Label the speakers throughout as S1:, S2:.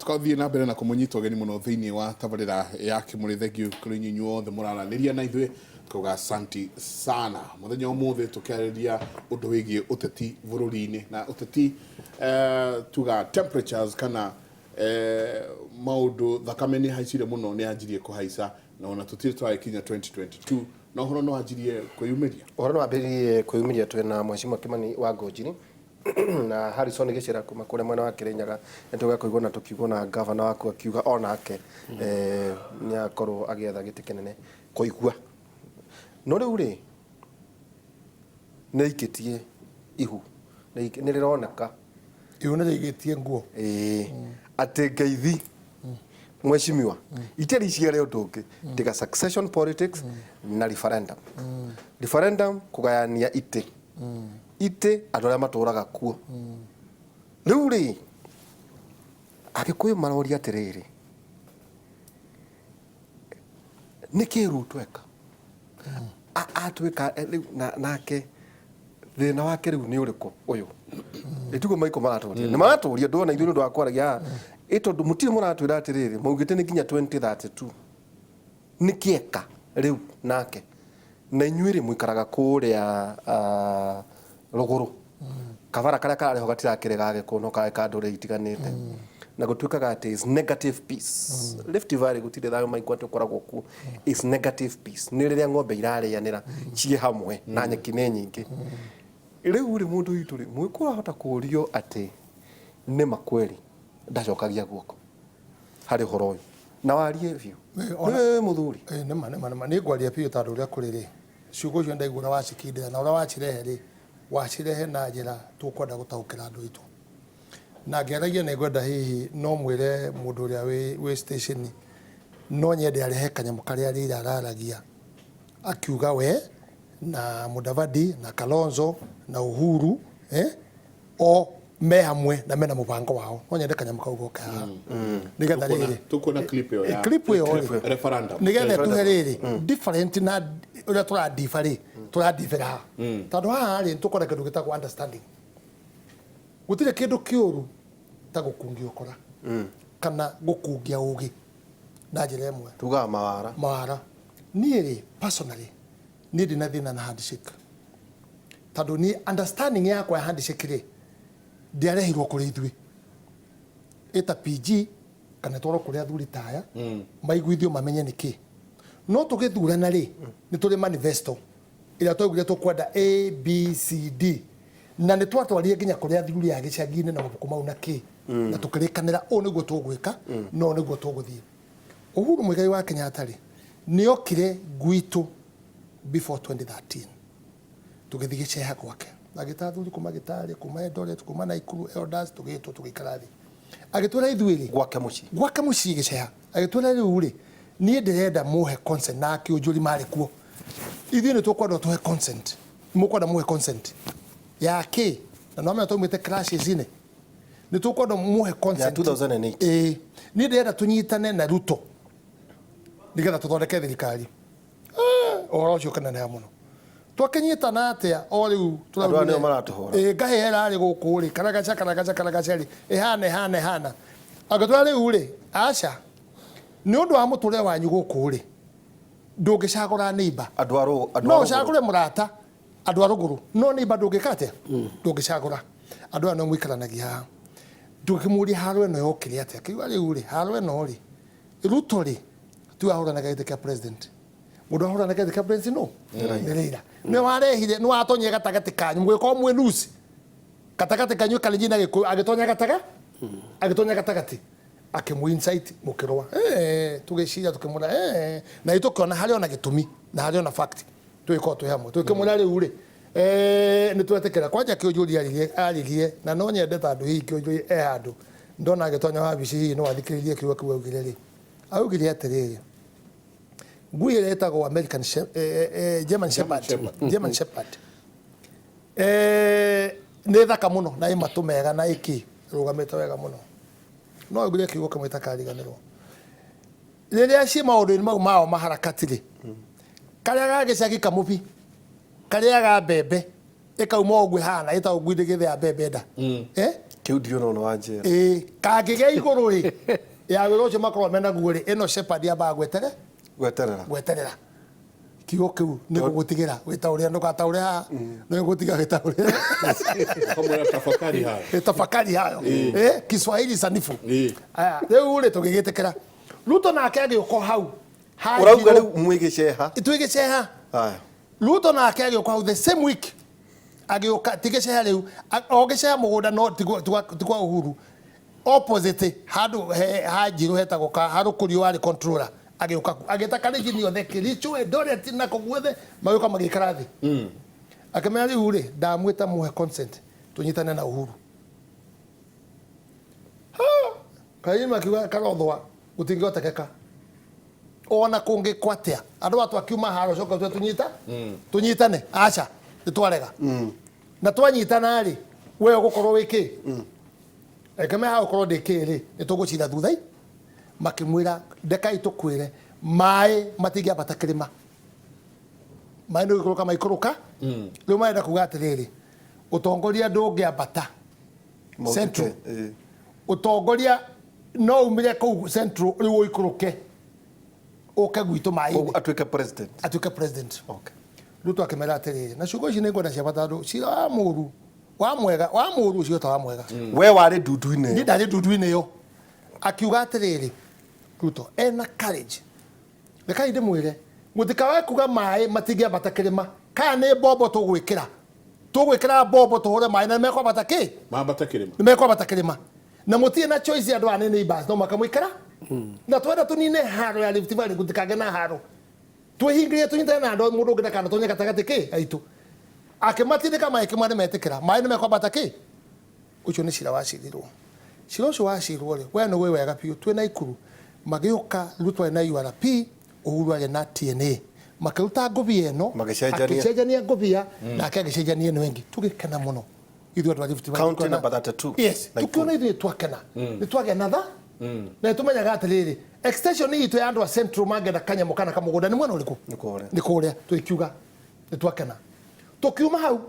S1: Tũgathiĩ na mbere na kũmũnyita ũgeni mũno thĩinĩ wa tabarĩra ya Kĩmũrĩ. Thengiũ kũrĩ inyuĩ inyuothe mũraranĩria na ithuĩ, tukauga asanti sana. Mũthenya ũmũthĩ tũkĩarĩria ũndũ wĩgiĩ ũteti bũrũri-inĩ na ũteti tuga temperatures kana maũndũ, thakame nĩ haicire mũno, nĩ yanjirie kũhaica na ona tũtirĩ tũragĩkinya 2022 na ũhoro no wanjirie kwĩyumĩria.
S2: Ũhoro no wambĩrĩrie kwĩyumĩria twĩna Mheshimiwa Kimani wa Ngũnjiri na Harrison Gĩcera kuma kũrĩa mwena wa Kĩrĩnyaga. Nĩ tũgakũigua na tũkiugwo na gavana waku akiuga onake nĩ akorwo agĩetha gĩtĩ kĩnene kũigua. No rĩu rĩ, nĩ aikĩtie ihu, nĩ rĩroneka
S3: Ihu nĩ rĩigĩtie nguo.
S2: Ĩĩ, atĩ ngeithi mheshimiwa iteri ciare ũndũ ũngĩ tiga succession politics na referendum. Referendum kũgayania itĩ, itĩ andũ arĩa matũraga kuo. Rĩu rĩ, Agĩkũyũ maroria atĩrĩrĩ, nĩkĩ Ruto eka atwĩka rĩu nake thĩna wake rĩu nĩ ũrĩkũ ũyũ? Ĩtiguo maiko maratũria, nĩ maratũria ndona ithuĩ nĩ ũndũ wa kwaragia haha ĩ, tondũ mũtirĩ mũratwĩra atĩrĩrĩ, maugĩte nĩ nginya 2032 nĩkĩ eka rĩu nake? Na inyuĩ rĩ, mũikaraga kũrĩa rũgũrũ, kabara karĩa kararĩ ho gatirakĩrĩ ga Gĩkũyũ no karĩ ka ndũrĩrĩ itiganĩte, na gũtuĩkaga atĩ is negative peace. Rift Valley gũtirĩ thayũ maiko atĩ ũkoragwo kuo, is negative peace, nĩ rĩrĩa ng'ombe irarĩanĩra ciĩ hamwe na nyeki nĩ nyingĩ. Rĩu rĩ, mũndũ witũ rĩ, Mũgĩkũyũ ahota kũũrio atĩ nĩ ma kweli ndacokagia guoko harĩ ũhoro ũyũ na warie biũ? Nĩ mũthuri.
S3: Nĩma nĩma nĩma, nĩ ngwaria biũ tondũ ũrĩa kũrĩ rĩ, ciugo icio ndaigua ũrĩa wacikindĩra na ũrĩa wacirehe rĩ, wacirehe na njĩra tũkwenda gũtaũkĩra andũ aitũ. Na ngĩaragia nĩ ngwenda hihi no mwĩre mũndũ ũrĩa wĩ station, no nyende arehe kanyamũ karĩa Raila araragia akiuga we na Mudavadi na Kalonzo na Uhuru o me hamwe na mena mũbango wao. No nyende kanyamũ kau goke haha nĩgetha rĩrĩ
S1: Tukuona clip ĩyo ya
S3: clip ĩyo rĩ,
S1: referendum.
S3: Nĩgetha tũhe rĩrĩ different na ũrĩa tũrandiba rĩ, tũrandibĩra haha tondũ haha rĩ, nĩtũkona kĩndũ gĩtagwo understanding. Gũtirĩ kĩndũ kĩũru ta gũkungia ũkora kana gũkungia ũgĩ na njĩra ĩmwe.
S2: Tugaga mawara.
S3: Mawara. Niĩ rĩ, personally niĩ ndina thĩna na handshake tondũ niĩ understanding yakwa ya handshake rĩ, ndĩarehirwo kũrĩ ithuĩ ĩta PG kana ĩtwarwo kũrĩ athuri ta aya maiguithio mamenye nĩkĩ. No tũgĩthurana rĩ, nĩ tũrĩ manifesto ĩrĩa twaugire tũkwenda A B C D, na nĩ twatwarire nginya kũrĩ athuri a gĩcagi-inĩ na mabuku mau na kĩ, na tũkĩrĩkanĩra ũũ nĩguo tũgwĩka na ũũ nĩguo tũgũthiĩ. Uhuru Muigai wa Kenyatta rĩ, nĩ okire gwitũ before 2013, tũgĩthiĩ gĩceha gwake, agĩta athuri kuma Gĩtarĩ, kuma Eldoret, kuma Naikuru, elders, tũgĩtwo tũgĩikara thĩ, agĩtwĩra ithuĩ rĩ,
S2: Gwake mũciĩ.
S3: Gwake mũciĩ gĩceha, agĩtwĩra rĩu rĩ, niĩ ndĩrenda mũhe consent, na akĩũnjũri marĩ kuo, ithuĩ nĩ tũkwenda tũhe consent, mũkwenda mũhe consent ya kĩ? Na no twaumĩte clashes-inĩ, nĩ tũkwenda mũhe consent
S2: Ya 2008.
S3: Ĩĩ, niĩ ndĩrenda tũnyitane na Ruto nĩgetha tũthondeke thirikari. Ũhoro ũcio ũkĩneneha mũno, twakĩnyitana atĩa o rĩu?
S2: Andũ aya nĩo maratũhũra.
S3: Ĩĩ, ngahĩ ĩrarĩ gũkũ rĩ, karagaca karagaca karagaca rĩ, ĩhana ĩhana ĩhana, agĩtwĩra rĩu rĩ, aca, nĩ ũndũ wa mũtũrĩre wanyu gũkũ rĩ, ndũngĩcagũra neighbor.
S2: Andũ a andũ
S3: no a rũgũrũ. Ũcagũre mũrata, andũ a rũgũrũ, no neighbor ndũngĩka atĩa, ndũngĩcagũra. Andũ aya no mũikaranagia haha. Tũkĩmũria haro ĩno yokire atĩa, akiuga rĩu rĩ, haro ĩno rĩ, Ruto rĩ, tiwe ahũranaga gĩtĩ kĩa president. Mũndũ ahũranaga gĩtĩ kĩa president no nĩ Raila. Nĩ warehire, nĩ watonyire gatagatĩ kanyu, mũgĩkorwo mwĩ loose gatagatĩ kanyu Kalenjin na Gĩkũyũ, agĩtonya gataga agĩtonya gatagatĩ, akĩmũ incite, mũkĩrũa. Tũgĩciria tũkĩmũra na ithuĩ tũkĩona harĩ ona gĩtũmi na harĩ ona fact tũgĩkorwo twĩ hamwe. Tũgĩkĩmwĩra rĩu rĩ, nĩ twetĩkĩra. Kwanja kĩũnjũri aririe aririe na no nyende tondũ hihi kĩũnjũri e handũ ndona agĩtonya wabici, hihi no athikĩrĩrie kiugo kĩu augire rĩ. Augire atĩrĩrĩ, ngui ĩrĩa ĩtagwo American German Shepherd, German Shepherd, nĩ thaka mũno na ĩ matũ mega na ĩkĩ ĩrũgamĩte wega mũno, no augire kiugo kĩmwe itakariganĩrwo, rĩrĩa ciĩ maũndũ-inĩ mau mao maharakati rĩ, karĩa ga gĩcagi kamũbi karĩaga mbembe ĩkauma ũguo ĩhana, ĩtagwo ngui ndĩgĩthĩa mbembe nda.
S2: Kĩu ndiona ona wa njera.
S3: Ĩĩ, kangĩgĩa igũrũ rĩ ya wĩra ũcio makoragwo menaguo rĩ, ĩno shepherd yambaga gwetere
S2: Gweterera.
S3: Gweterera. Kiugo kĩu nĩ gũgũtigĩra wĩtaũrĩre, ndũgataũre haha, nĩ gũtiga wĩtaũrĩre.
S1: Kamwĩra tafakari hayo.
S3: Ĩ, tafakari hayo. Ĩ, Kiswahili sanifu. Aya, rĩu rĩ tũgĩgĩtĩkĩra Ruto nake agĩũka hau.
S2: Ũrauga rĩu mwĩ gĩceha.
S3: Twĩ gĩceha.
S2: Haya.
S3: Ruto nake agĩũka hau the same week, agĩũka ti gĩceha rĩu, o gĩceha mũgũnda, no ti kwa Uhuru, opposite handũ he hanjirũ hetagwo ka harũkũrio warĩ controller, agĩũka kuo agĩta Kalenjin othe, Kericho, Eldoret na kũ guothe, magĩũka magĩikara thĩ. Akĩmera rĩu rĩ ndamwĩta muhe consent tũnyitane na Uhuru. Ha! Kalenjin makiuga karothwa gũtingĩhotekeka ona kũngĩkwo atĩa, andũ aya twakiuma haro coka twe tũnyita tũnyitane, aca nĩ twarega. Na twanyitana rĩ, we ũgũkorwo wĩ kĩ? Reke me haha ũkorwo ndĩ kĩ rĩ, nĩ tũgũcira thutha-i. Makĩmwĩra ndekai tũkwĩre, maĩ matingĩambata kĩrĩma, maĩ nĩ gũikũrũka maikũrũka. Rĩu marenda kuga atĩrĩrĩ, ũtongoria ndũngĩambata Central. Ũtongoria no umire kũu Central rĩu ũikũrũke ũke gwitũ maĩ-inĩ.
S2: Atuĩke president.
S3: Atuĩke president.
S2: Okay.
S3: Ruto akĩmera atĩrĩrĩ, na ciugo ici nĩ ngwenda cia bata tondũ cira wa mũru wa mwega wa mũru ũcio ta wa mwega.
S2: We warĩ ndundu-inĩ
S3: Niĩ
S2: ĩyo.
S3: Ndarĩ ndundu-inĩ ĩyo. Akiuga atĩrĩrĩ, Ruto ena courage, rekai ndĩmwĩre, mũtikawae kuga maĩ matingĩambata kĩrĩma, kana nĩ mbombo tũgwĩkĩra, tũgwĩkĩra mbombo tũhũre maĩ na nĩmekwambata kĩ?
S1: Mambata kĩrĩma.
S3: Nĩmekwambata kĩrĩma na mũtirĩ na choice. Andũ aya nĩ neighbors, no mũhaka mũikara na twenda tũnine haro ya Rift Valley, gũtikagĩe na haro, twĩhingĩrie tũnyitane na andũ mũndũ ũngĩ ndakanatonye gatagatĩ kĩ aitũ. Akĩmatindĩka maĩ kĩmwe, nĩmetĩkĩra maĩ nĩmekwambata kĩ. Ũcio nĩ cira wacirirwo. Cira ũcio wacirwo rĩ, we nĩ wĩ wega biũ twĩ Naikuru, magĩũka Ruto arĩ na URP, Uhuru arĩ na TNA, makĩruta ngũbia ĩno.
S2: Magĩcenjania.
S3: Akĩcenjania ngũbia nake agĩcenjania ĩno ĩngĩ, tũgĩkena mũno ithuĩ andũ a Rift Valley.
S2: County
S3: Tukiona-
S2: number 32.
S3: Yes.
S2: Naikuru.
S3: Tukiona ithuĩ twakena, nĩ twagĩa na tha na nĩ tũmenyaga atĩrĩrĩ, extension itũ ya andũ a Central mangĩenda kanyamũ kana kamũgũnda nĩ mwena ũrĩkũ?
S2: Nĩ kũrĩa.
S3: Nĩ kũrĩa. Tũkiuga nĩ twakena. Tũkiuma hau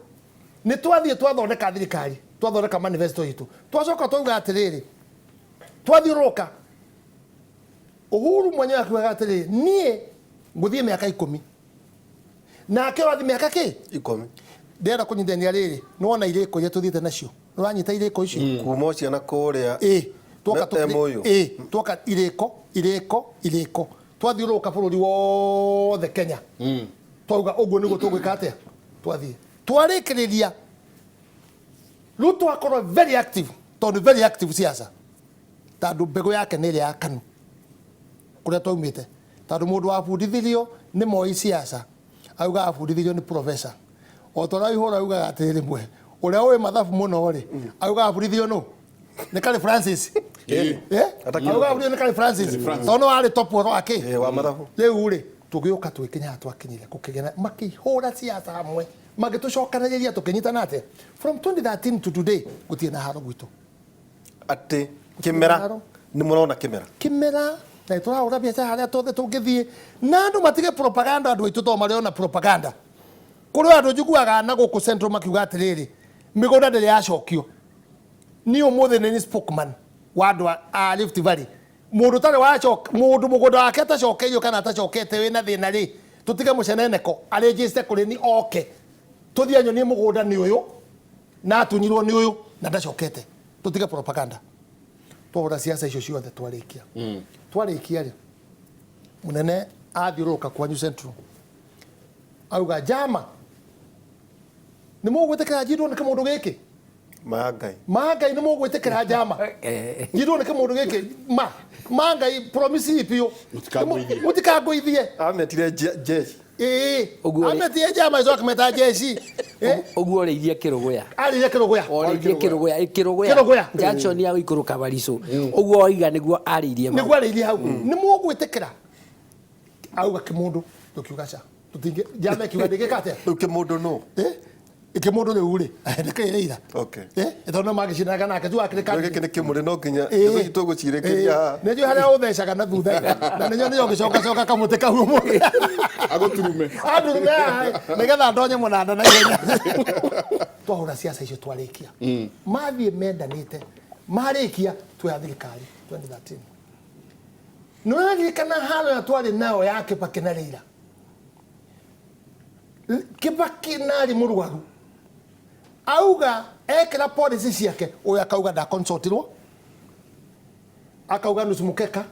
S3: nĩ twathiĩ twathondeka thirikari, twathondeka manifesto itũ, twacoka twauga atĩrĩrĩ, twathiũrũrũka, Uhuru mwenyewe akiugaga atĩrĩrĩ, niĩ ngũthiĩ mĩaka 10, nake ũrathiĩ mĩaka kĩ?
S2: 10.
S3: Ndĩrenda kũnyitithania rĩrĩ, nĩwona irĩko iria tũthiĩte nacio, nĩwanyita irĩko icio?
S2: Kuma ũcio na kũrĩa.
S3: Ĩ, twoka
S2: MOU.
S3: Ĩ, twoka irĩko irĩko irĩko, twathiũrũrũka bũrũri wothe Kenya, twauga ũguo nĩguo tũgwĩka atĩa. Twathiĩ twarĩkĩrĩria, Ruto akorwo very active, tondũ very active siasa, tondũ mbegũ yake nĩ ĩrĩa ya KANU kũrĩa twaumĩte, tondũ mũndũ wabundithirio nĩ Moi siasa auga abundithirio nĩ professor o ta ũrĩa Waihũra augaga atĩrĩ, rĩmwe ũrĩa ũĩ mathabu mũno rĩ, auga abundithirio nũ? Nĩ Kari Francis. Eh? Auga abundithirio nĩ Kari Francis tondũ no warĩ top ũhoro wa kĩ?
S2: Ĩ, wa mathabu.
S3: Rĩu rĩ tũgĩũka twĩkinya haha twakinyire, kũkĩgĩa makĩhũra siasa hamwe, magĩtũcokanĩrĩria, tũkĩnyitana atĩ from 2013 to today gũtirĩ na haro gwitũ.
S2: Atĩ kĩmera nĩ mũrona kĩmera.
S3: Kĩmera, na tũrahũra biacara harĩa tothe tũngĩthiĩ, na andũ matige propaganda, andũ aitũ to marĩona propaganda. Kũrĩ andũ njiguaga na gũkũ Central makiuga atĩrĩrĩ, mĩgũnda ndĩrĩ yacokio. Niĩ ũmũthĩ nĩ spokesman wa andũ a Rift Valley. Mũndũ ũtarĩ wacoka, mũndũ mũgũnda wake atacokeirio kana atacokete wĩna thĩna rĩ, tũtige mũceneneko, arĩnjĩcite kũrĩ ni oke tũthiĩ anyonie mũgũnda nĩ ũyũ na atunyirwo nĩ ũyũ na ndacokete. Tũtige propaganda. Twahũra siasa icio ciothe, twarĩkia, twarĩkia rĩ, mũnene athiũrũrũka kwanyu Central, auga njama nĩ mũgwĩtĩkĩra njindwo nĩ kĩmũndũ gĩkĩ.
S2: Ma Ngai.
S3: Ma Ngai, nĩ mũgwĩtĩkĩra njama njindwo nĩ kĩmũndũ gĩkĩ? Ma Ngai, promise biũ.
S1: Mũtikangũithie.
S3: Mũtikangũithie.
S2: Ametire jeshi.
S3: Ĩĩ.
S4: Ũguo rĩ-
S3: Ametie njama icio akĩmeta jeshi. Eh?
S4: Ũguo ũrĩithie kĩrũgũya.
S3: Arĩire kĩrũgũya.
S4: Orĩithie kĩrũgũya. Ĩ, kĩrũgũya.
S3: Kĩrũgũya.
S4: Junction ya gũikũrũka Barisũ ũguo oiga nĩguo arĩirie
S3: nĩguo arĩirie hau, nĩ mũgwĩtĩkĩra? Auga kĩmũndũ, tũkiuga ca tũtingĩ njama ĩkiuga ndĩngĩka atĩa.
S2: Rĩu kĩmũndũ nũ?
S3: Eh? Kĩmũndũ rĩu rĩ nĩkĩrĩire.
S2: Okay.
S3: Tondũ no magĩcindanaga nake tu akĩrĩ.
S2: Rĩu gĩkĩ nĩ kĩmũrĩ no nginya nĩguo tũgũcirĩkĩria haha.
S3: Nĩ njũĩ harĩa ũthecaga na thutha, na nĩ nyonire ũgĩcokacoka kamũtĩ kau ũmũthĩ.
S1: Agũturume.
S3: Andurume haha nĩgetha ndonye mũnanda na ihenya. Twahũra ciaca icio twarĩkia, mathiĩ mendanĩte, marĩkia tuoya thirikari 2013. Nĩ ũraririkana haro ĩrĩa twarĩ nayo ya Kibaki na Raila? Kibaki narĩ mũrwaru, auga ekĩra policy ciake, ũyũ akauga ndaconsultirwo, akauga nusu mkeka.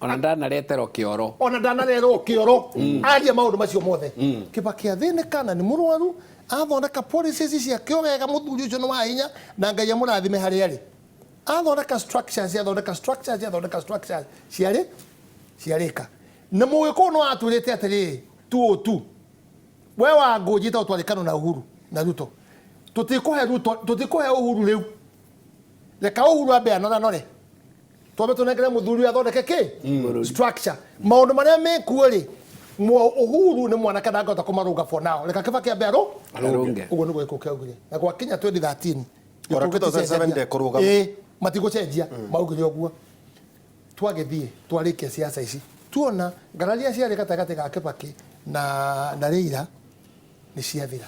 S4: Ona ndanareterwo kĩoro.
S3: Ona ndanarerwo kĩoro. Aria maũndũ macio mothe, Kibaki athĩnĩka na nĩ mũrwaru, athondeka policies ciake o wega. Mũthuri ũcio nĩ wa hinya na Ngai amũrathime harĩa arĩ. Athondeka structures, athondeka structures, athondeka structures ciarĩ ciarĩka. Na mũgĩkũyũ no atwĩrĩte atĩrĩrĩ, tu tu we wa ngũnjĩta twarĩkano na Uhuru na Ruto, tũtikũhe Ruto, tũtikũhe Uhuru rĩu, reka Uhuru ambe anoranore, twambe tũnengere mũthuri ũyũ athondeke kĩ structure. Maũndũ marĩa mekuo rĩ, Uhuru nĩ mwanake, ndangĩhota kũmarũnga for now, reka Kibaki ambe arũ
S4: Arũnge.
S3: Ũguo nĩguo gĩkũ kĩaugire. Na gwakinya 2013,
S2: Ona 2007 ndekũrũgama.
S3: Ĩĩ, matigũcenjia, maugire ũguo. Twagĩthiĩ twarĩkia ciaca ici, tuona ngararia ciarĩ gatagatĩ ga Kibaki na Raila nĩ ciathira.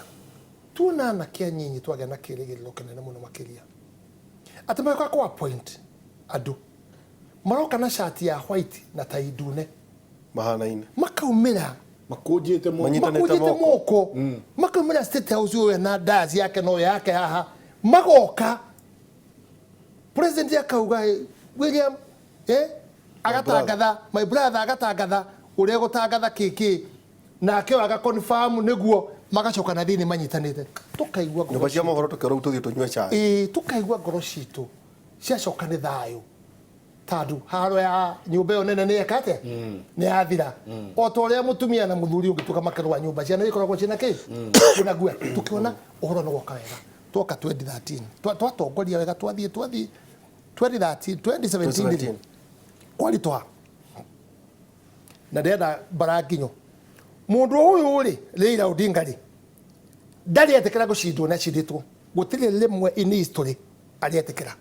S3: Tuona anake anyinyi twagĩa na kĩrĩgĩrĩro kĩnene mũno makĩria atĩ magĩũka kũ appoint andũ maroka na cati ya white na tai ndune.
S2: Mahanaine.
S3: Makaumĩra.
S1: Makũnjĩte moko.
S2: Manyitanĩte
S3: makũnjĩte
S2: moko.
S3: Moko makaumĩra State House, ũyũ na dais yake no yake haha, magoka president akauga, "William," agatangatha, "my brother," agatangatha ũrĩa gũtangatha kĩkĩ, nake ũyũ agaconfirm nĩguo, magacoka na thĩinĩ manyitanĩte, tũkaigua ngoro
S2: Nyũmba cia mohoro tũkĩora tũthiĩ tũnyue cai.
S3: Ĩĩ, tũkaigua ngoro citũ ciacoka nĩ thayũ, tondũ haro ya nyũmba ĩyo nene nĩ eka atĩa, nĩ yathira. O ta ũrĩa mũtumia na mũthuri ũngĩtuĩka makĩrũa nyũmba, ciana ikoragwo ciĩna kĩ, ciĩna guoya. Tũkĩona ũhoro nĩ woka wega, twoka 2013, twatongoria wega, twathiĩ 2013, 2017 rĩ, kwaritũha na ndĩrenda mbara nginyo. Mũndũ ũyũ rĩ, Raila Odinga rĩ, ndarĩ etĩkĩra gũcindwo, nĩ acindĩtwo gũtirĩ rĩmwe in history arĩ etĩkĩra.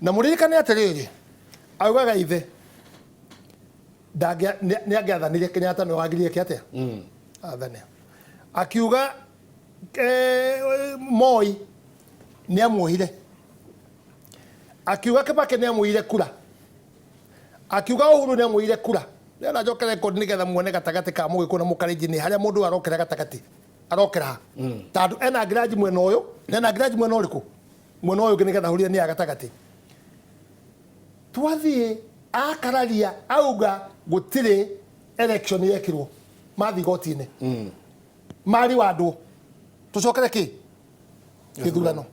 S3: Na mũririkane atĩrĩrĩ, augaga ithe nĩ angĩathanire, Kenyatta nĩ wagiririe kĩ atĩa athane. Akiuga Moi nĩ amuohire, akiuga Kibaki nĩ amuoire kura, akiuga Uhuru nĩ amuoire kura. Ndĩrenda njoke record nĩgetha muone gatagatĩ ka Mũgĩkũyũ na Mũkalenjin nĩ harĩa mũndũ ũyũ arokera gatagatĩ, arokera ha, tondũ ena grudge mwena ũyũ na ena grudge mwena ũrĩkũ, mwena ũyũ ũngĩ, nĩgetha hũrire nĩ ya gatagatĩ. Twathiĩ akararia, auga gũtirĩ election yekirwo, mathiĩ igoti-inĩ, mari wandwo, tũcokere kĩ gĩthurano.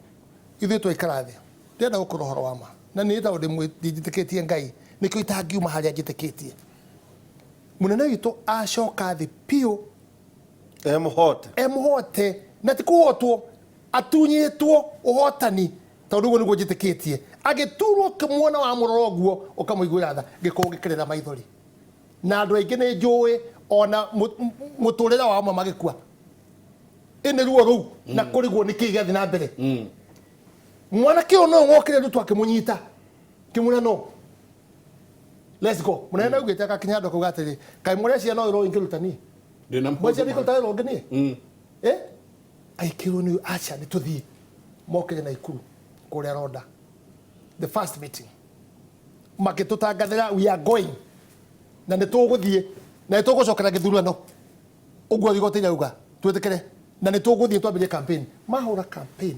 S3: Ithuĩ twaikara thĩ, ndĩrenda gũkorwo ũhoro wa ma na niĩ tondũ ndĩnjĩtĩkĩtie Ngai, nĩkĩo itangiuma harĩa njĩtĩkĩtie. Mũnene witũ acoka thĩ biũ.
S2: Emũhote.
S3: Emũhote, na ti kũhotwo, atunyĩtwo ũhotani, tondũ ũguo nĩguo njĩtĩkĩtie. Agĩturwo kĩmuona wa mũrora ũguo ũkamũiguĩra tha, gĩkorwo gĩkĩrĩra maithori, na andũ aingĩ nĩ njũĩ ona mũtũrĩre wao amwe magĩkua ĩ nĩ ruo rũu na kũrigwo nĩ kĩĩ gĩathiĩ na mbere. Mwanake ũyũ no wokire Ruto akĩmũnyita, kĩmwĩra, "No, let's go." Mũnene augĩte agakinya handũ akauga atĩrĩ, "Kaĩ mũreciria no wĩra ũyũ ingĩruta niĩ?"
S1: Ndĩna
S3: Mũreciria ndikũruta wĩra ũngĩ niĩ? Aikĩrwo nĩ aca, nĩ tũthiĩ. Mokire Naikuru kũrĩa Ronda, the first meeting, makĩtũtangathĩra, "We are going na nĩ tũgũthiĩ na nĩ tũgũcokera gĩthurano ũguo igoti rĩauga, twĩtĩkĩre na nĩ tũgũthiĩ twambĩrĩrie campaign." Mahũra campaign,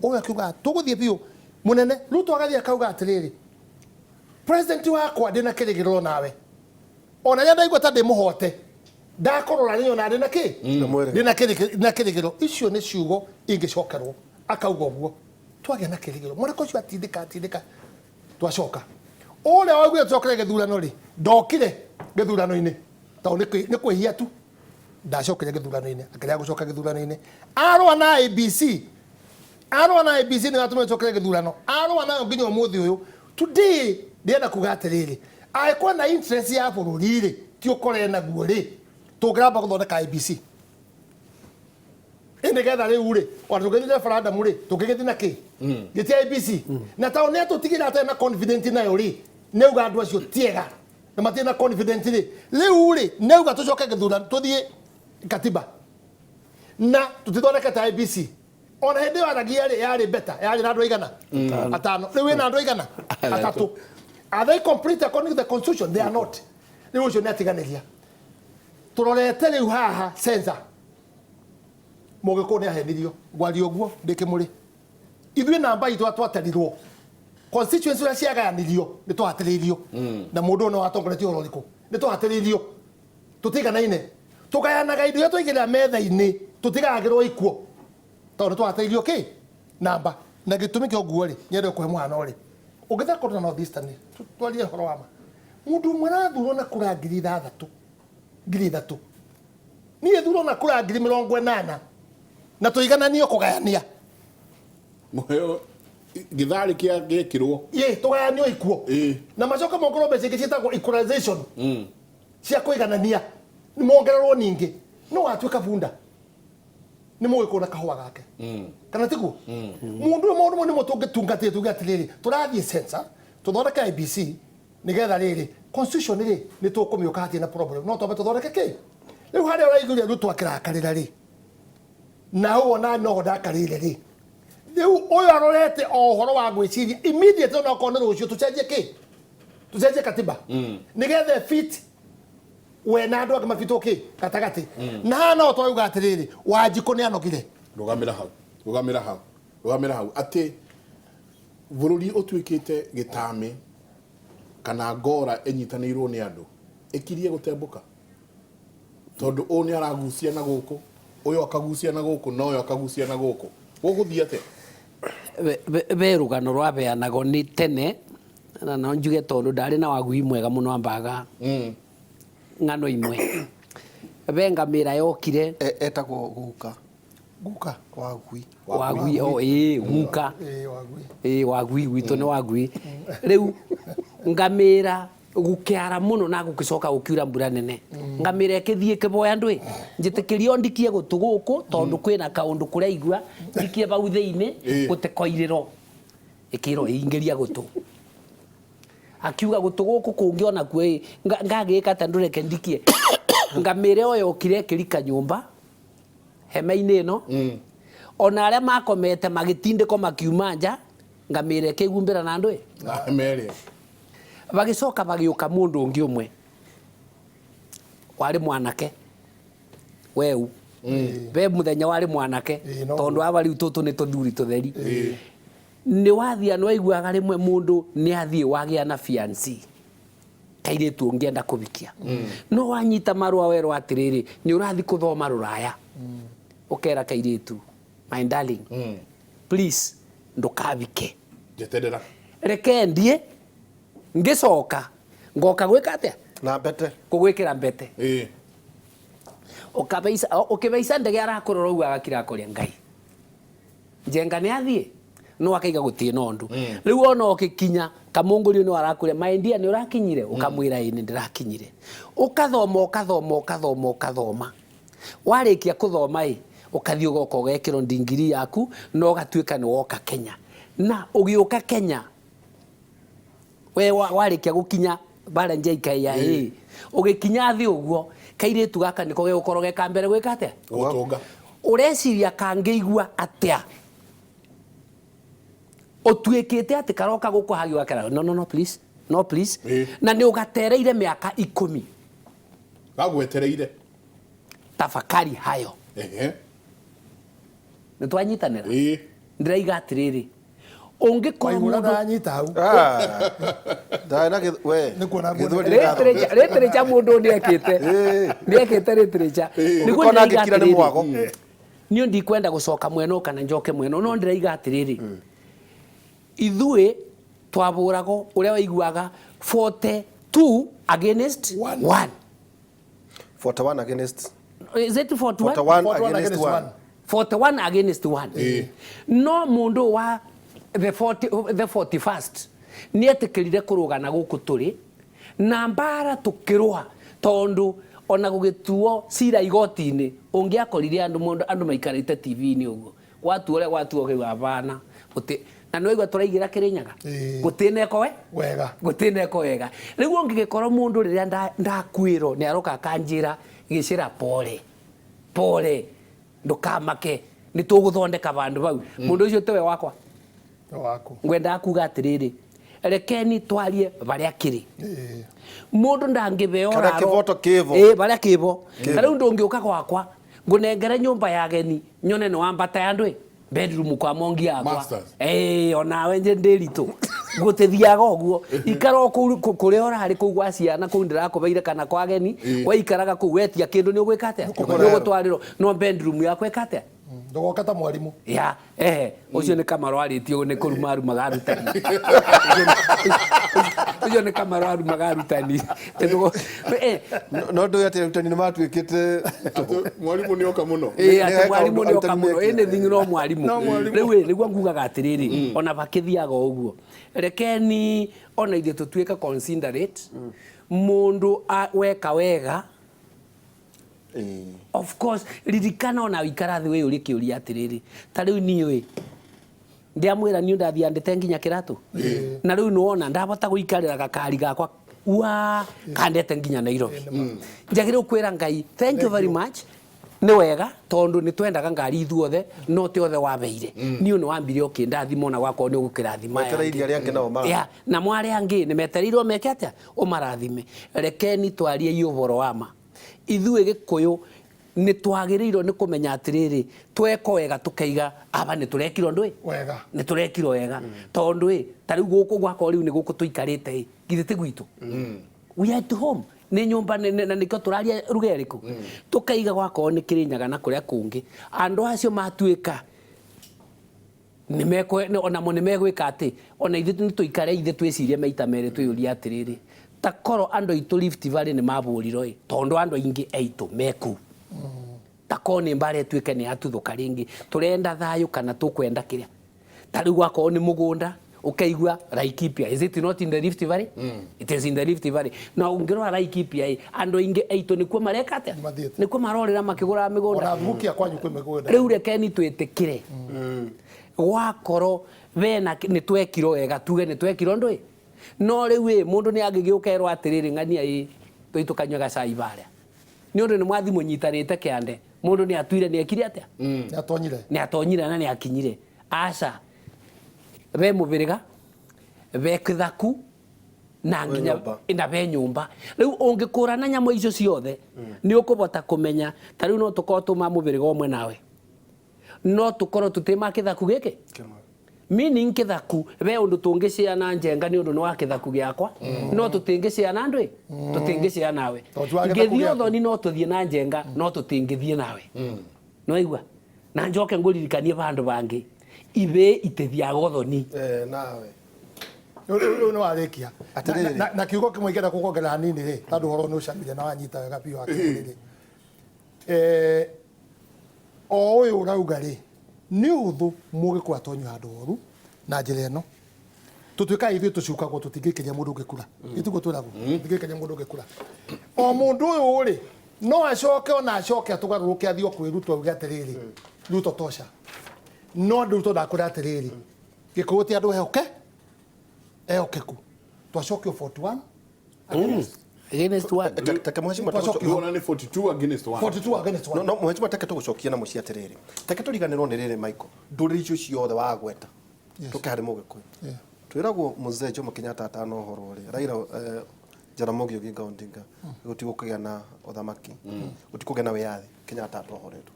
S3: ũyũ akiuga tũgũthiĩ biũ. Mũnene Ruto agathiĩ akauga atĩrĩrĩ, "President wakwa, ndĩna kĩrĩgĩrĩro nawe, ona rĩrĩa ndaigua ta ndĩ mũhote, ndakũrora nĩ nyona ndĩna kĩ, ndĩna kĩrĩgĩrĩro." Icio nĩ ciugo ingĩcokerwo. Akauga ũguo, twagĩa na kĩrĩgĩrĩro. Mwanake ũcio atindĩka atindĩka, twacoka. Ũrĩa waugire tũcokere gĩthurano rĩ, ndokire gĩthurano-inĩ tondũ nĩ kwĩhia tu. Ndacokire gĩthurano-inĩ, akĩrega gũcoka gĩthurano-inĩ. Arũa na IEBC, arũa na IEBC, nĩ watũmire tũcokere gĩthurano, arũa nayo nginya ũmũthĩ ũyũ. Today ndĩrenda kuga atĩrĩrĩ, angĩkorwo na interest ya bũrũri rĩ, ti ũkore naguo rĩ, tũngĩramba gũthondeka IEBC ĩ nĩgetha rĩu rĩ, ona tũngĩthiĩ referendum rĩ, tũngĩgĩthiĩ na kĩ gĩti IEBC, na tondũ nĩ atũtigĩra atarĩ na confident nayo rĩ, nĩ auga andũ acio tiega na matirĩ na confident rĩ, rĩu rĩ, nĩ auga tũcoke gĩthurano, tũthiĩ katiba. Na tutithondekete IBC ona hĩndĩ ĩyo aragia rĩ yarĩ beta yarĩ na andũ aigana atano, rĩu ĩna andũ aigana atatũ. Are they complete according to the constitution? They are not. Rĩu ũcio nĩ atiganĩria. Tũrorete rĩu haha sensa mũgĩkũyũ nĩ ahenirio ngwaria ũguo ndĩ kĩmũrĩ ithuĩ namba itũ twatarirwo constituency ũrĩa ciagayanirio nĩ twahatĩrĩirio na mũndũ ũyũ no watongoretie ũhoro ũrĩkũ nĩ twahatĩrĩirio tũtiganaine tũgayanaga indo iria twaigĩrĩra metha-inĩ tũtigayagĩrwo ikuo tondũ nĩ twahatĩrĩirio kĩ namba na gĩtũmi kĩa ũguo rĩ nyende kũhe mũhano rĩ ũngĩthiĩ kũndũ na North Eastern twarie ũhoro wa ma mũndũ ũmwe arathurwo na kura 6,000 3,000 niĩ thurwo na kura 80,000 na tũigananio kũgayania.
S1: Mũheo gĩtharĩ kĩa gĩkĩrwo.
S3: Ĩ tũgayanio ikuo.
S1: Ĩ.
S3: Na macoka mongerwo mbeca ingĩ ciĩtagwo equalization cia kũiganania mongererwo ningĩ no watuĩka bunda nĩ mũgĩkũyũ na kahũa gake kana tiguo mũndũ ũyũ maũndũ mau nĩmo tũngĩtungatĩre tuge atĩrĩrĩ tũrathiĩ sensa tũthondeke IBC nĩgetha rĩrĩ constitution rĩ nĩ tũkũmĩũka hatirĩ na problem no twambe tũthondeke kĩ rĩu harĩa ũraiguire Ruto akĩrakarĩra rĩ na ũguo na noho ndakarĩire rĩ rĩu ũyũ arorete o ũhoro wa gwĩciria immediately ona okorwo nĩ rũciũ tũcenjie kĩ tũcenjie katiba nĩgetha fit we na andũ angĩ mabitwo kĩ gatagatĩ na haha no twauga atĩrĩrĩ Wanjikũ nĩ anogire.
S1: Rũgamĩra hau, rũgamĩra hau, rũgamĩra hau atĩ bũrũri ũtuĩkĩte gĩtame kana ngora ĩnyitanĩirwo nĩ andũ ĩkirie gũtembũka tondũ ũyũ nĩ aragucia na gũkũ ũyũ akagucia na gũkũ na ũyũ akagucia na gũkũ gũgũthiĩ atĩa?
S4: Be rũgano rwabeanagwo nĩ tene na no njuge tondũ ndarĩ na wagui mwega mũno ambaga ng'ano imwe be ngamĩra yokire
S2: Etagwo guka.
S3: Guka.
S2: Wagui.
S4: Wagui o ĩ guka.
S3: Ĩ wagui.
S4: Ĩ wagui gwitũ nĩ wagui rĩu ngamĩra gũkĩara mũno na gũgĩcoka gũkiura mbura nene ngamĩra ĩkĩthiĩ ĩkĩboya ndwĩ njĩtĩkĩrio ndikie gũtũ gũkũ tondũ kwĩna kaũndũ kũraigua ndikie bau thĩinĩ gũtikoirĩro ĩkĩrwo ĩingĩria gũtũ akiuga gũtũ gũkũ kũngĩ ona kuo ĩ ngagĩka atĩa ndũreke ndikie ngamĩra ĩyo yokire ĩkĩrika nyũmba hema-inĩ ĩno ona arĩa makomete magĩtindĩkwo makiuma nja ngamĩra ĩkĩhumbĩra na ndwĩ
S1: Na hema ĩrĩa
S4: bagĩcoka bagĩũka mũndũ ũngĩ ũmwe warĩ mwanake weu be mũthenya warĩ mwanake tondũ aba rĩu tũtũ nĩ tũthuri tũtheri nĩ wathia nĩ waiguaga rĩmwe mũndũ nĩ athiĩ wagĩa na fiancé kairĩtu ũngĩenda kũbikia no wanyita marũa werwo atĩrĩrĩ nĩ ũrathiĩ kũthoma rũraya ũkera kairĩtu my darling please ndũkabike
S1: njeterera
S4: reke ndie ngĩcoka ngoka gwĩka atĩa
S2: Na mbete.
S4: kũgwĩkĩra mbete
S1: ĩ
S4: ũkabeisa ũkĩbeisa ndege arakũrora ũguo agakira akoria ngai njenga nĩ athiĩ no akaiga gũtirĩ na ũndũ rĩu ona ũgĩkinya kamũngũrio nĩ arakũria maindia nĩ ũrakinyire ũkamwĩra ĩ nĩ ndĩrakinyire ũkathoma ũkathoma ũkathoma ũkathoma warĩkia kũthoma ĩ ũkathiĩ ũgoka ũgekĩrwo ndingiri yaku na ũgatuĩka nĩ woka Kenya na ũgĩũka Kenya we warĩkia gũkinya bara JKIA ũgĩkinya thĩ ũguo kairĩtu gaka nĩko gegũkorwo ge ka mbere gwĩka atĩa
S1: gũtũnga
S4: ũreciria kangĩigua atĩa ũtuĩkĩte atĩ karoka gũkũ hagi wakera no no no please no please na nĩ ũgatereire mĩaka 10
S1: gagwetereire
S4: tafakari hayo
S1: ehe
S4: nĩ twanyitanĩra
S1: ĩ
S4: ndĩraiga atĩrĩrĩ ũngĩkorwo
S3: Waigua
S4: mũndũ
S3: ndanyita hau.
S2: Ndarĩ na we.
S3: Nĩ kuona
S2: Gĩthweri
S3: nguona.
S2: nĩ
S4: literature mũndũ nĩekĩte nĩekĩte literature nĩguo
S2: Ũngĩkona
S4: ndĩraiga
S2: ngĩkira nĩ
S4: atĩrĩrĩ
S2: mwago.
S4: niĩ ndikwenda gũcoka mwena ũyũ kana njoke mwena ũyũ, no ndĩraiga atĩrĩrĩ ithuĩ twabũragwo ũrĩa waiguaga 42 against 1
S2: 41 against
S4: is it 41
S2: 41
S3: 41
S2: against
S3: against
S2: 1.
S3: one.
S4: 41 against 1 no mundu wa the 40 the 41st nĩ etĩkĩrire kũrũgana gũkũ tũrĩ na mbara tũkĩrũa tondũ ona gũgĩtuo cira igoti-inĩ ũngĩakorire andũ mũndũ andũ maikarĩte TV-inĩ ũguo gwatuo ũrĩa gwatuo kĩu abana gũtĩ na nĩ waigua tũraigĩra Kĩrĩnyaga gũtĩneko we
S3: Wega.
S4: gũtĩneko wega rĩu ũngĩgĩkorwo mũndũ rĩrĩa ndakuĩrwo nĩ aroka akanjĩra gĩcĩra pole pole Ndukamake, nĩ tũgũthondeka vandũ vau. Mũndũ ũcio tiwe wakwa.
S3: Waku.
S4: Ngwendaga kuga atiriri, rekeni twarie varia kiri. Mundu ndangiveo
S2: Karĩa
S4: raro
S2: kĩvoto kĩvo.
S4: Ĩ, varia kivo. Ta riu ndungiuka gwakwa ngunengere nyumba ya ageni nyone ni wambata ya ndwi bedroom kwa mongi yakwa.
S1: Masters.
S4: Ĩ, onawe nje ndiritu gutithiaga uguo. Ikara o kuu kuria urari kuu gwa ciana kuu ndirakubeire kana kwa ageni. Waikaraga kuu wetia kindu ni ugwika atia? Ni ugutwarirwo no bedroom yakwa ika atia?
S3: Ndogoka ta mwarimu.
S4: Ya, ucio nĩ Kamaro arĩtie nĩ kũruma arumaga arutani. Ũcio nĩ Kamaro arumaga arutani.
S2: No ndå atĩ arutani nĩ matuĩkĩte
S1: Atĩ mwarimu nĩ oka mũno.
S4: Ĩ, atĩ
S2: Nĩ
S4: mwarimu nĩ oka
S2: arutani
S4: mũno.
S2: mekire.
S4: Ĩ, nĩ thing'i no mwarimu. Rĩu ĩ, nĩguo ngugaga atĩrĩrĩ, ona bakĩthiaga o ũguo, rekeni ona ithuĩ tũtuĩke considerate. Mũndũ weka wega, of course, ririkana ona wikara thĩ wĩyũrie kĩũria atĩrĩrĩ, ta rĩu niĩ ĩ, ndiamwĩra niĩ ndathiĩ andĩte nginya kĩratũ, na rĩu nĩwona ndabota gũikarĩra gakari gakwa wa kandete nginya Nairobi. Njagĩrĩirwo kwĩra Ngai thank you very much, nĩ wega tondũ nĩ twendaga ngari ithuothe, no ti othe wabeire. Niĩ nĩ wambire ũkĩndathima ona gwakorwo nĩ ũgũkĩrathima aya
S2: Wetereire
S4: angĩ.
S2: arĩa angĩ nao ma-
S4: Ya, namo arĩa angĩ nĩ metereirwo meke atĩa? Ũmarathime. Rekeni twarie ũhoro wa ma. Ithuĩ Gĩkũyũ nĩ twagĩrĩirwo nĩ kũmenya atĩrĩrĩ, tweka wega tũkaiga aba nĩ tũrekirwo ndũĩ?
S3: Wega.
S4: Nĩ tũrekirwo wega. Tondũ ĩ, ta rĩu gũkũ gwakorwo rĩu nĩ gũkũ tũikarĩte ĩ, githĩ ti gwitũ? We are at home. Nĩ nyũmba nene na nĩkĩo tũraria ruga ĩrĩkũ? Tũkaiga gwakorwo nĩ Kĩrĩnyaga na kũrĩa kũngĩ. Andũ acio matuĩka onamo nĩ megwĩka atĩ, ona ithuĩ nĩ tũikare ithuĩ twĩcirie maita merĩ twĩyũrie atĩrĩrĩ, ta korwo andũ aitũ Rift Valley nĩ mabũrirwo ĩ, tondũ andũ aingĩ aitũ me kũu. Ta korwo nĩ mbara ĩtuĩke nĩ yatuthũka rĩngĩ, tũrenda thayũ kana tũkwenda kĩrĩa? Ta rĩu gwakorwo nĩ mũgũnda, ũkaigua Laikipia. Is it not in the Rift Valley? It is in the Rift Valley. Na ũngĩrora Laikipia ĩ, andũ aingĩ aitũ nĩkuo mareka atĩa?
S3: Mathiĩte.
S4: Nĩkuo marorĩra makĩgũraga mĩgũnda.
S3: Ona thugukia kwanyu kwĩ mĩgũnda.
S4: Rĩu rekeni twĩtĩkĩre. Gwakorwo bena nĩ twekirwo wega, tuge nĩ twekirwo ndũĩ. No rĩu ĩ, mũndũ nĩ angĩgĩũka erwo atĩrĩrĩ, ng'ania ĩ, tũi tũkanyue gacai barĩa. Nĩ ũndũ nĩ mwathi mũnyitanĩte kĩande, mũndũ nĩ atuire nĩ ekire atĩa?
S3: Nĩ atonyire.
S4: Nĩ atonyire na nĩ akinyire. Aca, be mũbĩrĩga, be kĩthaku, na nginya
S2: nyũmba.
S4: na be nyũmba. Rĩu ũngĩkũrana nyamũ icio ciothe, nĩ ũkũbota kũmenya, ta rĩu no tũkorwo tuma mũbĩrĩga ũmwe nawe. No tũkorwo tũtĩma kĩthaku gĩkĩ? Meaning kĩthaku, be ũndũ tũngĩcĩa na njenga nĩ ũndũ nĩ wa kĩthaku gĩakwa, no tũtingĩcĩa na ndũĩ? Tũtingĩcĩa nawe.
S3: Tondũ ti wa kĩthaku
S4: Ngĩthiĩ
S3: gĩaku.
S4: ũthoni no tũthiĩ na njenga, no tũtingĩthiĩ nawe. Nĩwaigua? Na njoke ngũririkanie vandũ bangĩ, ibĩ itithiaga ũthoni.
S2: Nawe.
S3: Rĩu nĩ warĩkia.
S2: Atĩrĩrĩ.
S3: Na kiugo kĩmwe ingĩenda gũkuongerera hanini rĩ, tondũ ũhoro nĩ ũcamire na wanyita wega biũ hakiri rĩ. O ũyũ ũrauga rĩ, nĩ ũhũthũ mũgĩkũyũ atonyio handũ horu na njĩra ĩno. Tũtuĩkaga ithuĩ tũcukagwo tũtingĩikĩria mũndũ ũngĩ kura. Ĩtiguo twĩragwo, tũtingĩikĩria mũndũ ũngĩ kura. O mũndũ ũyũ rĩ, no acoke ona acoke atũgarũrũke athiĩ o kwĩ Ruto auge atĩrĩrĩ, Ruto tosha. No andũ Ruto ndakwĩra atĩrĩrĩ, Gĩkũyũ ti andũ ehoke, ehokeku. Twacokio 41
S4: Against one.
S2: Take mheshimiwa
S3: Twacokio.
S1: Rĩu ona nĩ 42 against 1.
S3: 42 against 1.
S2: No, no, mheshimiwa take tũgũcokia na mũciĩ atĩrĩrĩ, take tũriganĩrwo nĩ rĩrĩ Michael, ndũrĩrĩ icio ciothe wagweta tũke harĩ mũgĩkũyũ. Twĩragwo mzee Jomo Kenyatta atanohorwo rĩ, Raila Jaramogi Oginga Odinga, gũtigũkĩgĩa na ũthamaki, gũtikũgĩa na wĩyathi Kenyatta atohoretwo.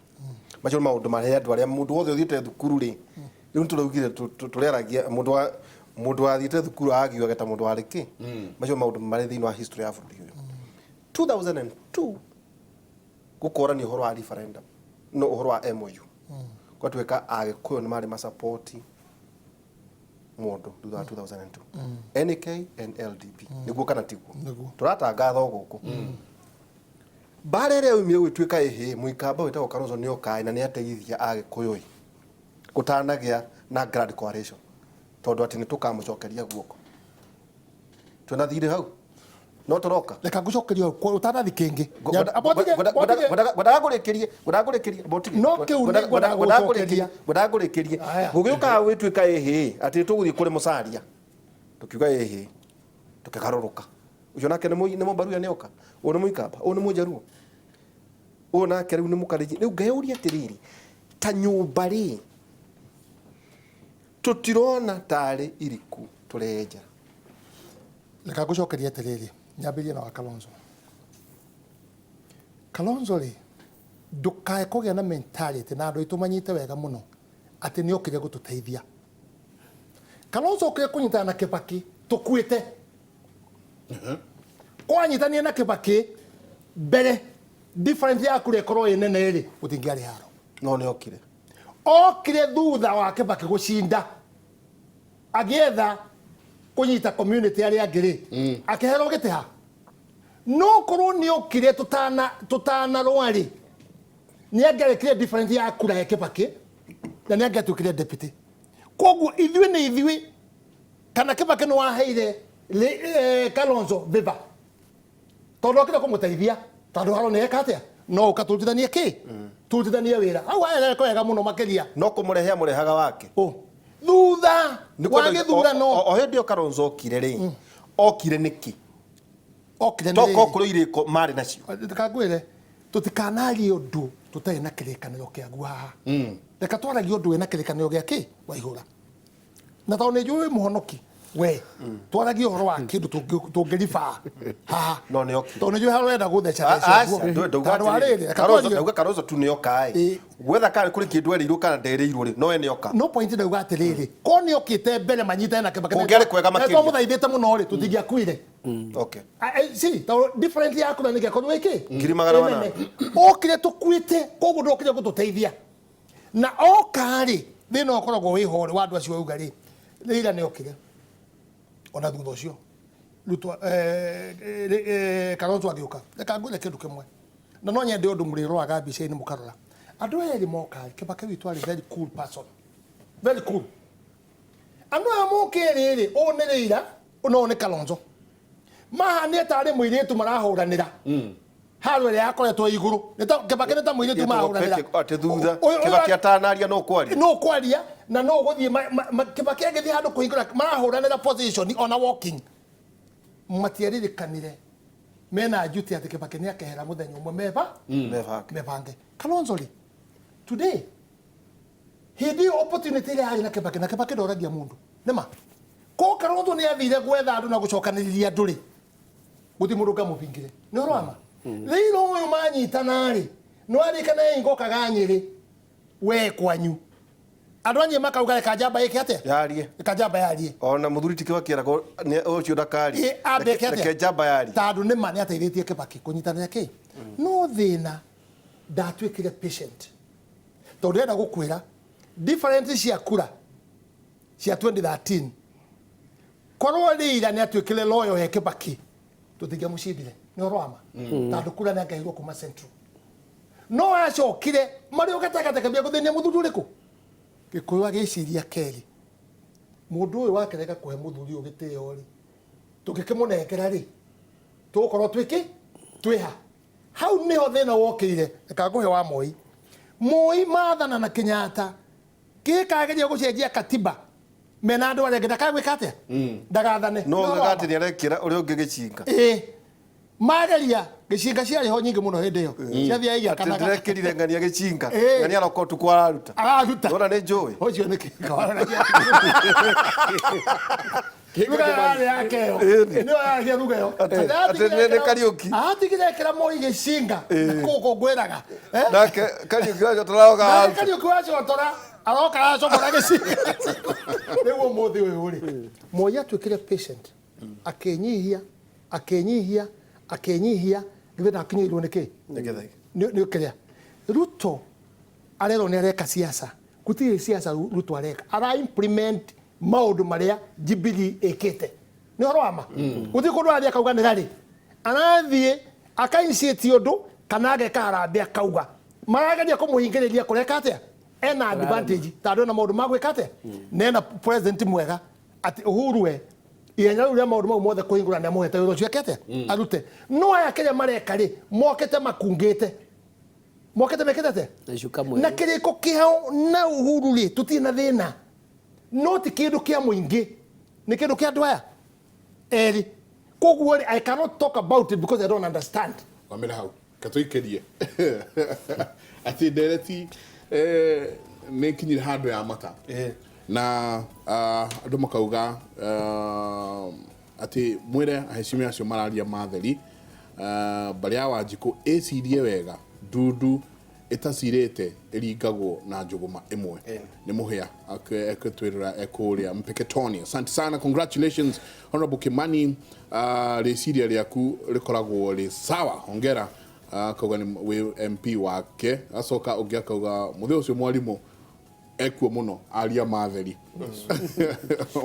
S2: Macio nĩ maũndũ marĩa andũ arĩa mũndũ wothe ũthiĩte thukuru rĩ, rĩu nĩtũraugire tũrĩaragia mũndũ wa mũndũ wathiĩte thukuru agiuaga ta mũndũ warĩ kĩ. Macio nĩ maũndũ marĩ thĩinĩ wa history ya bũrũri ũyũ. 2002 gũkorania ũhoro wa referendum, no ũhoro wa MOU. Gwatuĩka Agĩkũyũ nĩ marĩ masapoti mũndũ thutha wa 2002. NK and LDP. Nĩguo kana tiguo?
S3: Nĩguo.
S2: Tũratangatha o gũkũ. Mbara ĩrĩa yaumire gũgĩtuĩka ĩhĩ, mũikamba wĩtagwo Kalonzo nĩokaĩ na nĩateithia Agĩkũyũ ĩ, gũtanagĩa na Grand Coalition, tondũ atĩ nĩtũkamũcokeria guoko. Twĩna thirĩ hau? No tũroka?
S3: Reka ngũcokerie hau, kwa ũtanathi kĩngĩ.
S2: Ngwendaga ngũrĩkĩrie, ngwendaga ngũrĩkĩrie, mbotige.
S3: No kĩu nĩ ngwendaga gũcokeria.
S2: Ngwendaga ngũrĩkĩrie.
S3: Aya.
S2: Gũgĩũka gwĩtuĩka ĩhĩ, atĩ tũgũthiĩ kũrĩ Musalia. Tũkiuga ĩhĩ, tũkĩgarũrũka. Ũcio nake nĩ Mũmbaruya nĩoka, ũyũ nĩ Mũikamba, ũyũ nĩ Mũjaruo. Ũyũ nake rĩu nĩ Mũkalenjin. Rĩu ngeyũria atĩrĩrĩ, Ta nyũmba rĩ, tũtirona tarĩ iriku tũrenjera.
S3: Reka ngũcokerie atĩrĩrĩ, nyambĩrie na wa Kalonzo. Kalonzo rĩ, ndũkae kũgĩa na mentality na andũ aitũ manyite wega mũno atĩ nĩ okire gũtũteithia. Kalonzo okire kũnyitana na Kibaki tũkuĩte. Kwanyitania na Kibaki mbere difference yaku ĩkorwo ĩ nene rĩ, gũtingĩarĩ haro.
S2: No nĩ okire.
S3: Okire thutha wa Kibaki gũcinda, agĩetha kũnyita community arĩa angĩ rĩ, akĩherwo gĩtĩ ha. No korwo nĩ okire tũtanarũa rĩ, nĩ angĩarekire difference ya kura ya Kibaki na nĩ angĩatuĩkire deputy. Koguo ithuĩ nĩ ithuĩ, kana Kibaki nĩ waheire Kalonzo favor tondũ okire kũmũteithia, tondũ haro nĩ eka atĩa, no ũka tũrutithanie kĩ, tũrutithanie wĩra hau aereko wega mũno makĩria.
S2: No kũmũrehe amũrehaga wake.
S3: Ũ thutha
S2: Nĩ
S3: wa
S2: kwenda-
S3: gĩthurano.
S2: O hĩndĩ ĩyo Kalonzo okire rĩ, okire nĩkĩ?
S3: Okire nĩ
S2: To
S3: rĩrĩ.
S2: korwo irĩko marĩ nacio.
S3: Reka ngwĩre, tũtikanarie ũndũ tũtarĩ na kĩrĩkanĩro kĩaguo haha. Reka twaragie ũndũ wĩna kĩrĩkanĩro gĩa kĩ Waihũra, na tondũ nĩ njũĩ wĩ mũhonoki we, twaragie ũhoro wa kĩndũ tũngĩribaa haha.
S2: No nĩ okire.
S3: Tondũ nĩ njũĩ harĩa ũrenda gũtheca theca ũguo. Tondũ wa rĩrĩ, reka twarie.
S2: Ndauga Kalonzo tu nĩ oka ĩ. Gwetha kana kũrĩ kĩndũ erĩirwo kana nderĩirwo rĩ, no we nĩ oka.
S3: No point ndauga atĩrĩrĩ, ko nĩ okĩte mbere manyitane na Kibaki,
S2: Kũngĩarĩ kwega makĩria.
S3: Twamũthaithĩte mũno rĩ, tũtingĩakuire. Si tondũ difference ya kura nĩ gĩakorwo ĩkĩ
S2: 400,000.
S3: Okire tũkuĩte, koguo ndokire gũtũteithia. Na oka rĩ, thĩna ũkoragwo wĩ ho rĩ, wa andũ acio auga rĩ, Raila nĩ okire ona thutha ũcio Ruto, Kalonzo agĩũka. Reka ngwĩre kĩndũ kĩmwe, na no nyende ũndũ mũrĩroraga mbica-inĩ mũkarora andũ aya erĩ moka rĩ, Kibaki witũ arĩ very cool person, very cool. Andũ aya moka erĩ rĩ, ũyũ nĩ Raila, ũyũ no nĩ Kalonzo, mahanĩte tarĩ mũirĩtu marahũranĩra haro ĩrĩa yakoretwo igũrũ. Nĩ ta Kibaki nĩ ta mũirĩtu marahũranĩra.
S2: Atĩ thutha
S3: Ũyũ
S2: Kibaki atanaria no kwaria.
S3: No kwaria na no gũthiĩ Kibaki agĩthiĩ handũ kũhingũra, marahũranĩra position ona walking. Matiaririkanire mena njuti atĩ Kibaki nĩ akehera mũthenya ũmwe meba
S2: Mebange.
S3: Mebange. Kalonzo rĩ, today hĩndĩ ĩyo opportunity ĩrĩa yarĩ na Kibaki, na Kibaki ndoragia mũndũ nĩma ko Kalonzo nĩ athire gwetha andũ na gũcokanĩrĩria andũ rĩ, gũtirĩ mũndũ ũngamũbingire. Nĩ ũhoro wa ma. Raila ũyũ manyitana rĩ, nĩ warĩkana ngokaga Nyĩrĩ we kwanyu, andũ a Nyĩrĩ makauga reka njamba ĩke atĩa?
S2: Yarie.
S3: Reka njamba yarie.
S2: Ona mũthuri ti Kibaki eragwo nĩ ũcio ndakarie.
S3: Ĩ, ambe eke atĩa?
S2: Reke njamba yarie.
S3: Tondũ nĩ ma nĩ ateithĩtie Kibaki kũnyitanĩra kĩ, no thĩna ndatuĩkire patient, tondũ ndĩrenda gũkwĩra difference cia kura cia 2013, korwo Raila nĩ atuĩkire loyal he Kibaki, tũtingĩamũcindire. Nĩ ũhoro wa ma, tondũ kura nĩ angĩaheirwo kuma Central. No acokire marĩ o gatagatĩ kambia gũthĩnia mũthuri ũrĩkũ Gĩkũyũ, agĩciria kerĩ, mũndũ ũyũ wakĩrega kũhe mũthuri ũyũ gĩtĩo rĩ, tũngĩkĩmũnengera rĩ, tũgũkorwo twĩkĩ twĩha hau. Nĩho thĩna wokĩire. Reka ngũhe wa Moi. Moi mathana na Kenyatta kĩkageria gũcenjia katiba mena andũ arĩa angĩ, ndakagwĩka atĩa, ndagathane.
S2: No
S3: Nĩ ũhoro
S2: ugaga
S3: wa
S2: atĩ nĩ arekĩra ũrĩa ũngĩ gĩcinga.
S3: Ĩĩ, mageria gĩcinga ciarĩ ho nyingĩ mũno hĩndĩ ĩyo, ciathiaga
S2: Atĩ
S3: igĩakanaga.
S2: ndĩrekĩrire ng'ania gĩcinga. Ng'ania aroka ũtukũ araruta.
S3: Araruta.
S2: Nona nĩ njũĩ.
S3: Ũcio nĩ kĩka ruga yarĩ yake ĩyo. Nĩyo yaragia ruga ĩyo.
S2: Atĩ nĩ Kariũki.
S3: Atigire ekĩra Moi gĩcinga gũkũ ngwĩraga. Eh?
S2: Nake Kariũki wacio tũraoga
S3: Nake
S2: araruta.
S3: Kariũki wacotora aroka aracomora gĩcinga. Rĩu ũmũthĩ ũyũ rĩ, Moi atuĩkire patient, akĩnyihia, akĩnyihia, akĩnyihia, githĩ ndakinyĩirwo nĩ kĩ?
S2: Nĩ gĩthagi.
S3: Nĩ kĩrĩa Ruto arerwo nĩ areka siasa, gũtirĩ siasa Ruto areka, ara implement maũndũ marĩa Jubilee ĩkĩte. Nĩ ũhoro wa ma, gũtirĩ kũndũ arathiĩ akauga nĩ rarĩ, arathiĩ aka-initiate ũndũ kana ageka harambee, akauga marageria kũmũhingĩrĩria kũreka atĩa. Ena advantage tondũ ena maũndũ ma gwĩka atĩa, na ena president mwega atĩ Uhuru we ihenya rĩu rĩa maũndũ mau mothe kũhingũra nĩ amũhete wĩra ũcio eke atĩa, arute. No aya kĩrĩa mareka rĩ, mokĩte makungĩte, mokĩte mekĩte atĩa?
S4: Na cuka mwerũ.
S3: Na kĩrĩko kĩao na Uhuru rĩ, tũtirĩ na thĩna, no ti kĩndũ kĩa mũingĩ, nĩ kĩndũ kĩa andũ aya erĩ. Koguo rĩ, I cannot talk about it because I don't understand.
S1: Wamĩra hau katũikĩrie atĩ ndereti. Nä kinyire handå ya mata. Na andå makauga atä mwä aheshimi acio mararia matheri, mbarĩ ya Wanjikũ ĩcirie wega, ndundu ĩtacirĩte ĩringagwo na njũgũma ĩmwe. Nĩ mũhĩa ekũtwĩrĩra ekũrĩa Mpeketoni. Asante sana, congratulations, Honorable Kimani. Rĩciria rĩaku rĩkoragwo rĩ sawa, hongera. Akauga nĩ wĩ MP wake. Acoka ũngĩ akauga mũthĩ ũcio mwarimũ ekuo mũno, aria matheri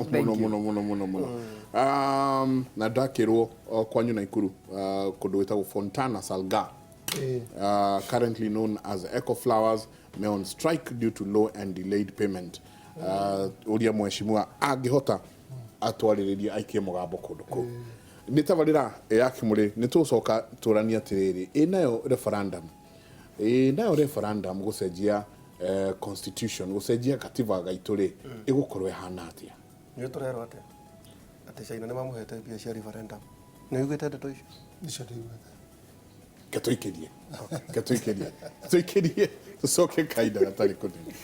S1: mũno mũno mũno mũno mũno. Na ndakĩrwo kwanyu Naikuru, kũndũ gwĩtagwo Fontana Salga, currently known as Eco Flowers, may on strike due to low and delayed payment. Uria mheshimiwa angĩhota atwarĩrĩrie aikie mũgambo kũndũ kũu. Nĩ tabarĩra ya Kĩmũrĩ, nĩ tũgũcoka tũranie atĩrĩrĩ, ĩ nayo referendum, ĩ nayo referendum gũcenjia constitution, gũcenjia katiba gaitũ rĩ, ĩgũkorwo ĩhana atĩa?
S2: Nĩ tũrerwo atĩ China nĩ mamũhete mbia cia referendum. Nĩ ũiguĩte ndeto icio?
S3: Icio ndiguĩte.
S1: Ke tũikĩrie, ke tũikĩrie, tũikĩrie, tũcoke kahinda gatarĩ kũnene.